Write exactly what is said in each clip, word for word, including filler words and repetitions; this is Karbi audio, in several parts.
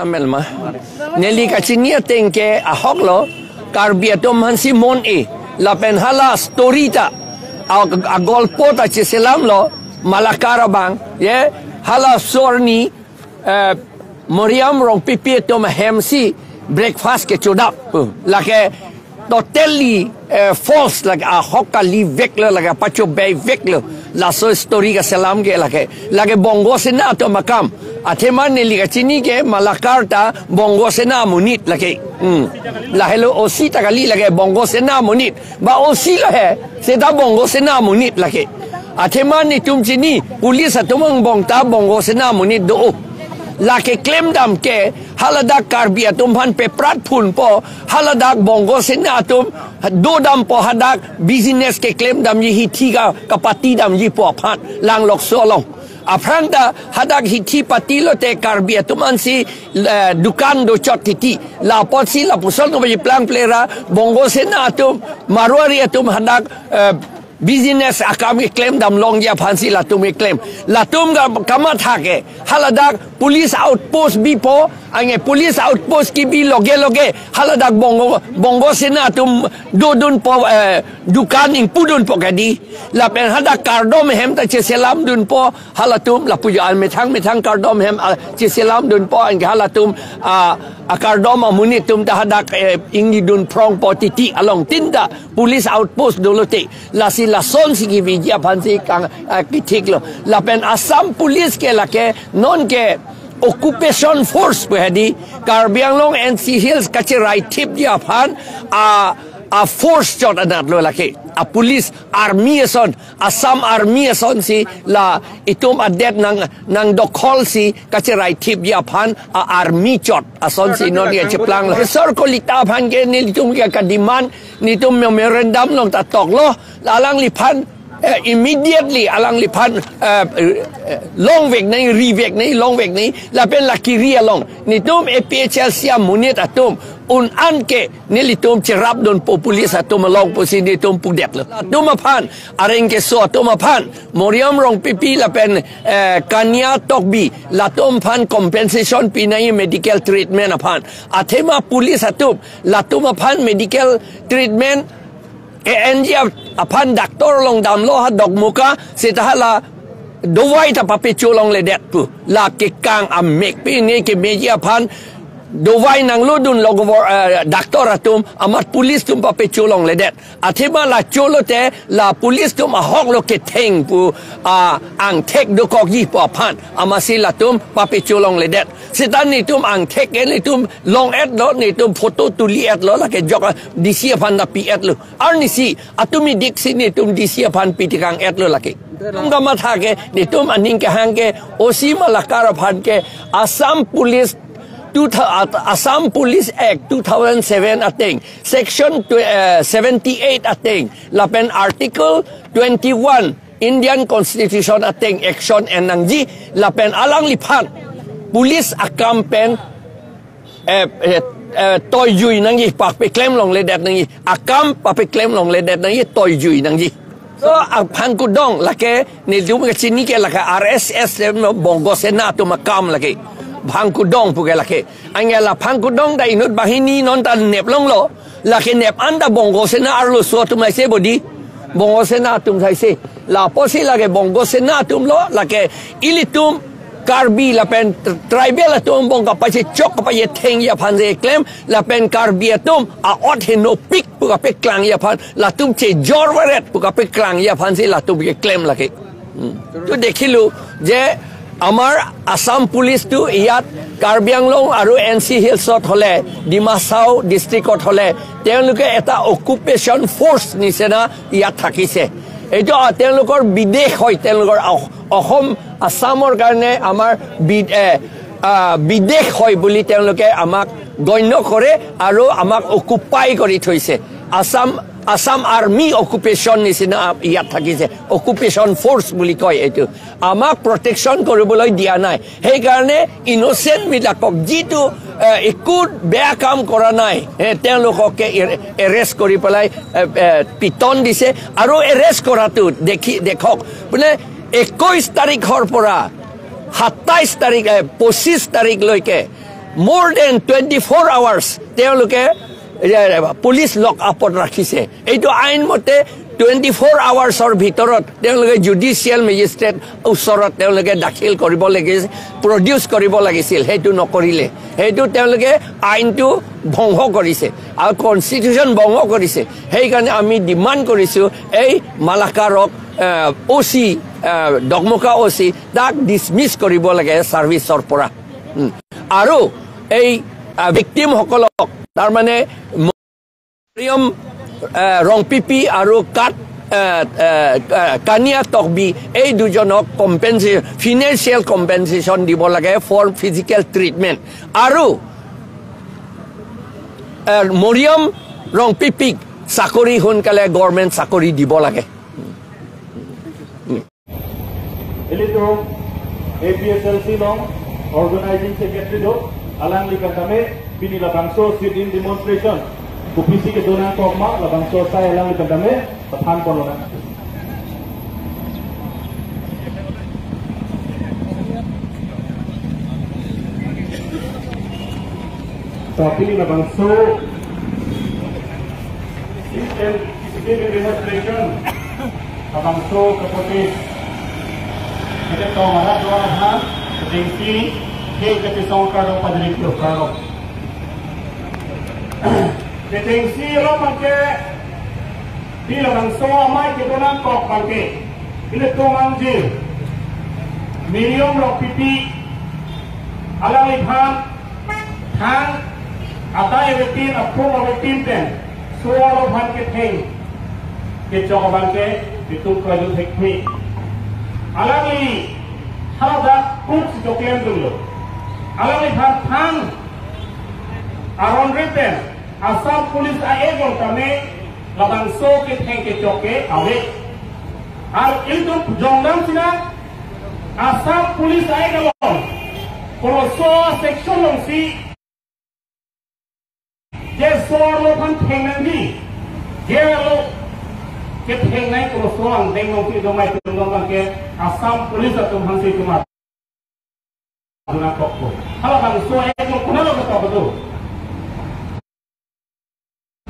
Amelma. Neli kachini ateng ke ahok lo, Karbi atum aphansi mon-e. Lapen hala story ta, a, agolpo ta cheselamlo, Malakar abang, ye, hala sorni, eh, Mariam Rongpipi atum ahemsi breakfast kechodap. Lake totally, eh, false, lake ahok kaliveklo, lake pachobei veklo. Laso story kaselam ke lake, lake Bongo Sena atum akam. Athema neli kachini ke Malakar ta Bongo Sena amonit lake. Hmm. Lahelo O C ta kali, lake Bongo Sena amonit. Ba O C lo he, seta Bongo Sena amonit lake. Athema netum chini, police atum angbong ta Bongo Sena amonit do. Lake klemdam ke, haladak Karbi atum aphan peprat phunpo, haladak Bongo Sena atum dodampo hadak business keklemdamji, hithi ka, kapatidamjipo aphan, Langlokso along. Aphrang ta hadak hithi patilote Karbi atum ansi, eh, dukan dochot titi. La apotsi lapuson kepacheplang plera, Bongo Sena atum, Marwari atum hadak, eh, business akam keklemdam longji aphansi latum keklem. Latum ka, kamatha ke, haladak police outpost bipo, anke police outpost kebi loge loge, haladak Bongo, Bongo Sena atum dodunpo, eh, dukan ingpudunpo kadi. Lapen hadak kardom hem ta cheselamdunpo, halatum lapujo an methang methang kardom hem, ah, cheselamdunpo, anke halatum, ah, akardom amonit atum ta hadak, eh, ingdun phrongpo titi along tin ta police outpost dolote. Lasi lasonsi keviji aphansi kang, ah, kethiklo. Lapen Assam Police ke lake non ke occupation force pu hedi, Karbi Anglong N C Hills kacherai thipji aphan, ah, a force chot anatlo lake. A police army ason, Assam Army asonsi la itum adet nang, nangdokholsi kacherai thipji aphan a army chot asonsi non kecheplang. Professor Kolita aphan ke nelitum ke kademand, netum memorandum along ta toklo, alangliphan, eh, immediately alangliphan, eh, eh, longvek nangji, rivek nangji, longvek nangji, lapen la kiri along netum A P H L C amonit atum un-an ke nelitum cherapdunpo police atum along pusi netum pudetlo. Latum aphan, areng keso atum aphan, Mariam Rongpipi lapen, eh, Kanya Tokbi, latum aphan compensation pi nangji medical treatment aphan. Athema police atum, latum aphan medical treatment, A N G ap-, aphan doctor along damlo ha Dokmoka, seta hala dovai ta papecho longledet pu. La kekang amek pi ne kemeji aphan dovai nanglodunlo govor-, eh, doctor atum, amat police atum papecho longledet. Athema la cholote la police atum ahoklo ketheng pu, ah, angthek dokokji pu aphan, amatsi latum papecho longledet. Seta netum angthek ke netum long-etlo, netum photo tuli-etlo, lake jok, ah, D C aphan ta pi-etlo. Arnisi, atum idiksi netum D C aphan pitikang-etlo lake. Netum kamatha ke, netum aning kehang ke, O C Malakar aphan ke, Assam Police two thou-, At-, Assam Police Act two thousand seven ateng, Section tw-, eh, seventy-eight ateng, lapen Article twenty-one Indian Constitution ateng action en nangji, lapen alangliphan police akam pen, eh, eh, eh, toijui nangji, papeklem longledet nangji, akam papeklem longledet nangji, toijui nangji. So, aphangkudong lake, netum kachini ke lake R S S, em, Bongo Sena atum akam lake. Phangkudong pu ke lake. Anke la phangkudong ta inut banghini non ta nep longlo. Lake nep an ta Bongo Sena arloso atum laise bodi. Bongo Sena atum laise. La apotsi lake Bongo Sena atumlo, lake ilitum Karbi lapen tr-, tribal atum angbong kapachechok kapachethengji aphansi klem, lapen Karbi atum a-ot henopik pu kapeklangji aphan, latum chejor varet pu kapeklangji aphansi latum keklem lake. Hmm. To dekhilu je আমাৰ আছাম পুলিচটো ইয়াত কাৰ্বি আংলং আৰু N C হিলছত হ'লে, ডিমা হাছাও ডিষ্ট্ৰিক্টত হ'লে, তেওঁলোকে এটা অকুপেশ্যন ফ'ৰ্চ নিচিনা ইয়াত থাকিছে। এইটো, আ, তেওঁলোকৰ বিদেশ হয়, তেওঁলোকৰ অস-, অসম, আছামৰ কাৰণে আমাৰ বি-, এ, আ, বিদেশ হয় বুলি তেওঁলোকে আমাক গণ্য কৰে আৰু আমাক অকুপাই কৰি থৈছে। আছাম, আছাম আৰ্মি অকুপেশ্যন নিচিনা ইয়াত থাকিছে, অকুপেশ্যন ফ'ৰ্চ বুলি কয় এইটো। আমাক প্ৰটেকশ্যন কৰিবলৈ দিয়া নাই। সেইকাৰণে ইনচেণ্টবিলাকক যিটো, এ, একো বেয়া কাম কৰা নাই, এ, তেওঁলোককে এ-, এৰেষ্ট কৰি পেলাই, এ, এ, পিটন দিছে। আৰু এৰেষ্ট কৰাটো দেখি, দেখক, বোলে একৈশ তাৰিখৰ পৰা সাতাইশ তাৰিখ, এ, পঁচিশ তাৰিখলৈকে More than twenty four hours তেওঁলোকে, এ, পুলিচ লক আপত ৰাখিছে। এইটো আইন মতে টুৱেণ্টি ফ'ৰ আৱাৰ্ছৰ ভিতৰত তেওঁলোকে জুডিচিয়েল মেজিষ্ট্ৰেট ওচৰত তেওঁলোকে দাখিল কৰিব লাগিছিল, প্ৰডিউচ কৰিব লাগিছিল। সেইটো নকৰিলে, সেইটো তেওঁলোকে আইনটো ভংগ কৰিছে আৰু কনষ্টিটিউশ্যন ভংগ কৰিছে। সেইকাৰণে আমি ডিমাণ্ড কৰিছোঁ, এই মালাকাৰক, এ, অ' চি, এ, ডকমকা অ' চি, তাক ডিছমিছ কৰিব লাগে ছাৰ্ভিচৰ পৰা। উম। আৰু এই, আ, ভিক্টিমসকলক, তাৰমানে মৰিয়ম, আ, ৰংপিপি আৰু কাট, আ, আ, আ, কানিয়া তকবি, এই দুজনক কম্পেনচে-, ফিনেন্সিয়েল কম্পেনচেশ্যন দিব লাগে ফৰ ফিজিকেল ট্ৰিটমেণ্ট। আৰু, আ, মৰিয়ম ৰংপিপিক চাকৰি সোনকালে গভৰ্ণমেণ্ট চাকৰি দিব লাগে। Ilitum A P H L C along organizing secretary do, alangli kantame pini labangso sit-in demonstration kopisi kedo nangkok ma, labangso asai alangli kantame pathan ponlonang. Tapi labangso sit-in Civil demonstration, labangso kapote, kete tong arat duar ahan, kedengsi, ke kete songkar do padri kio karo. Kedengsi lo pangke, di labangso amei kedo nangkok pangke, ilitum angjir, Miriam Rongpipi, alangliphan, thang, adai avetin, aphong avetin pen, so-arlo aphan ketheng kechok abangke itum kroilu thekphi. Alangli haladak kuk si choklem dunlo. Alangliphan thang aron re pen Assam Police a-act along tame labangso ketheng kechok ke ave. Ar ilitum jongdam sina Assam Police a-act along koloso section alongsi je so-arlo aphan theng nangji, je arlo ketheng nai koloso angdeng alongsi do mai tum dong bangke Assam Police atum aphansi itum adu nangkokpo. Halabangso a-act along konatlo ketok do?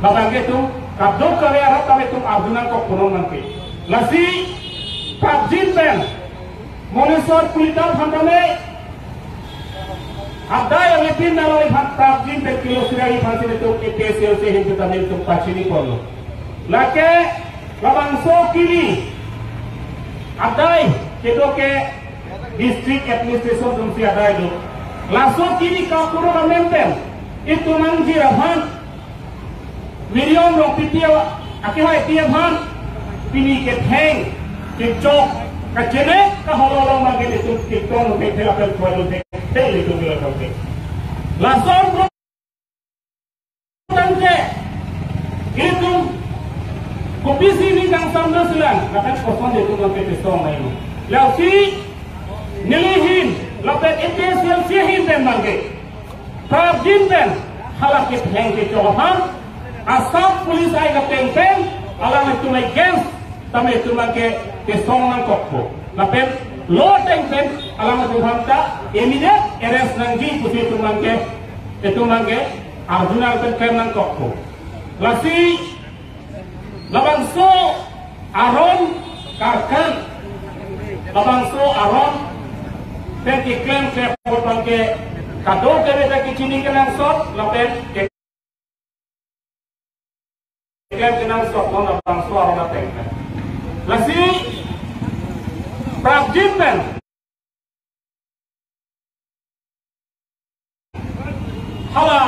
Labangke itum kadokave arat tame itum adu nangkokpo non bangke. Lasi prapjin pen Moneswar Kolita aphan tame adai avetin alangliphan prapjin pen kilo sirari aphansi itum A P H L C ahin pen tame itum pachini ponlo. Lake labangso kiri adai kedo ke district administration atumsi adai do. Laso kiri kapuro amen pen itum angjir aphan Miriam Rongpipi awa, akehai pi aphan pini ketheng kechok kachene kaholo along magen itum kitong ke thela pel kualu te te itum bilang te. Lason tangke itum kopisi ning kangsam do silang, lapen koson itum ke pisong nai. Lasi neli ahin lapen A P H L C ahin pen bangke prapjin pen hala ketheng kechok aphan Assam Police a-act ateng pen alanglitum against tame itum bangke kesong nangkokpo. Lapen law ateng pen alanglitum aphan ta immediate arrest nangji pusi itum bangke, itum bangke arju nang pen klem nangkokpo. Lasi labangso aron karkan, labangso aron pen keklem klemkle apot bangke kadokave ta kechini kenangsot lapen ke- klem kenangsot non labangso aron ateng. Lasi prapjin pen hala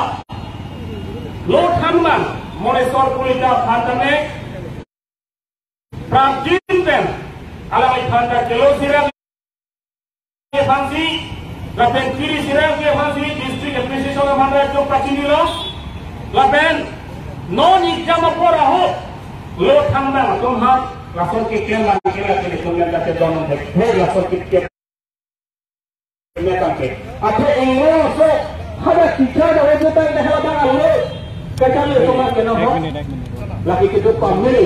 lo thanbang Moneswar Kolita aphan tame prapjin pen alangliphan ta kilo sirari aphansi lapen kiri sirari aphansi district administration aphan ta itum pachinilo. Lapen non exam apor ahut lo thanbang atum aphan lason keklem bangke lapen itum pen ta kedon thek. Lason keklem bangke. Athe ingno so hada teacher da hoje ta dah hada alo. Kacang le teman kena ho. Lagi kedua pamil.